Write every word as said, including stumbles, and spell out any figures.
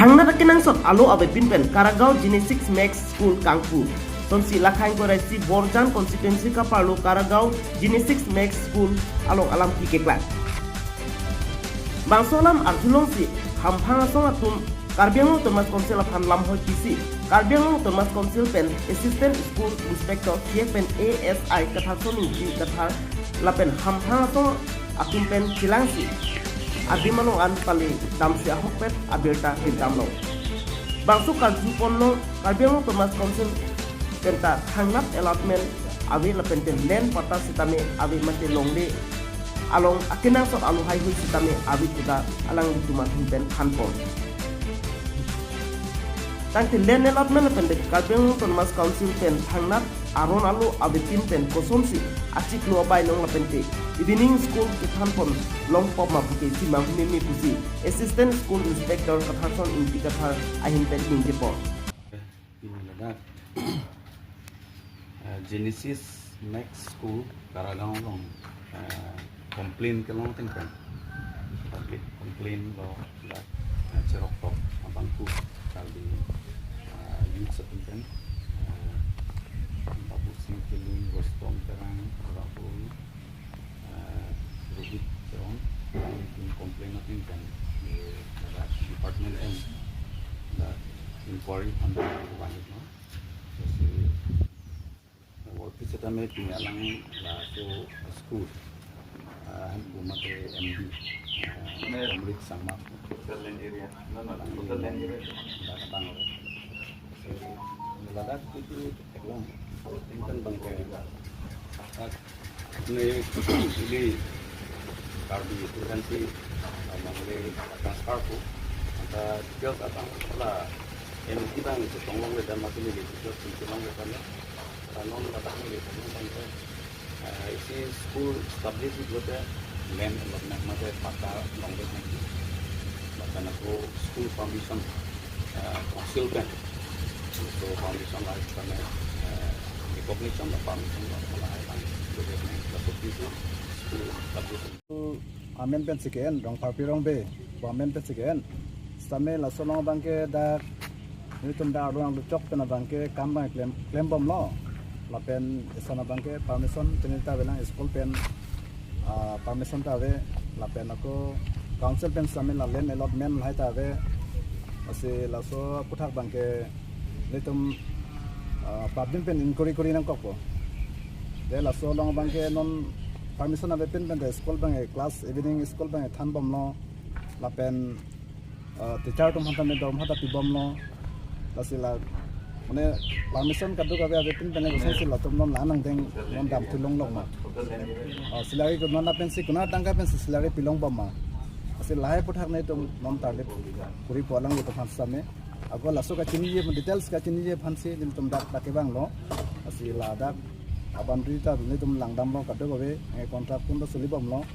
Thangnat akenangsot alo avepin pen Karagaon Genesis Max School kangpu. Sonsi lakhang korai si Borjan constituency kaparlo Karagaon Genesis Max School along alam keklang. Bangso alam arjulongsi hamphang asong atum Karbi Anglong Autonomous Council aphan lamhoi pisi, Karbi Anglong Autonomous Council pen Assistant School Inspector kiek pen A S I Katharson Ingti Kathar lapen hamphang asong atum pen chelangsi adim along an pali damsi ahokpet abirta pindamlo. Bangso karjuponlo Karbi Anglong Autonomous Council penta thangnat allotment ave lapen pen land patta sitame ave mate longle along akenangsot alo haihui sitame ave puta alanglitum ahin pen thanpon. Tangte land allotment lapen pen Karbi Anglong Autonomous Council pen thangnat aron alo avepin pen kosonsi achiklo abai nong lapen te evening school kethanpon longpop ma puke chimang meme pusi Assistant School Inspector Katharson Ingti Kathar ahin pen ningjepon. Pini ladak, eh, Genesis Max School Karagaon along, eh, complain kelong ateng pen, public complain lo ladak, eh, cheroktok abangphu Karbi, eh, youth atum pen, eh, Babu Sing Killing, Rustom Terang, Babu, eh, Rohit Teron, alanglitum complain ateng pen, eh, ladak department pen, ladak inquiry aphan bangkok lo. Lasi, eh, work sitame pini alang laso school, eh, hempu mate M D, eh, Amrit Sangma. Total land area. No, no, total land area. Ladak abang lo. So, ladak itu eklong tingkan bangke. Ladak ne ili Karbi itu kan si, ah, bangke transfer pu. Anta details atang la M D abang itu tonglong le dan mati ne details itu tonglong le dan. Kanon ladak ne le tonglong bangke. Ah, isi school establish itu te land allotment mate patta longle. Lapen ako school permission, ah, council pen. So permission lahai kami, ah, recognition la permission la lahai kami. Laso amen pensi ke-en, Rongpharpi Rongbe pu amen pensi ke-en. Sitame laso along abangke dak nelitum dak arlo nangluchok pen abangke kam abang klem, klembomlo. Lapen eson abangke permission chinita avelang school pen, ah, permission ta ave. Lapen ako council pen sitame la land allotment lahai ta ave. Lasi laso aphuthak abangke nelitum, ah, public pen inquiry kori nangkokpo. Te laso along abangke non permission avepin pen te school abangke class evening school abangke thanbomlo. Lapen, ah, teacher atum aphan tame dorma ta pibomlo. Lasi la, mane permission kadokave avepin pen le kosonsi latum non la nangdeng non damthu longlok ma. Ah, si lake ko non lapensi konat tangka pensi salary pilongbom ma. Lasi lahai aphuthak nelitum non target koripo alanglitum aphan sitame. Ako laso kachiniji aphan, details kachiniji aphansi nelitum dak dak kevanglo. Lasi ladak a-boundary ta nelitum langdamlo kadokave, eh, contract atum ta solibomlo.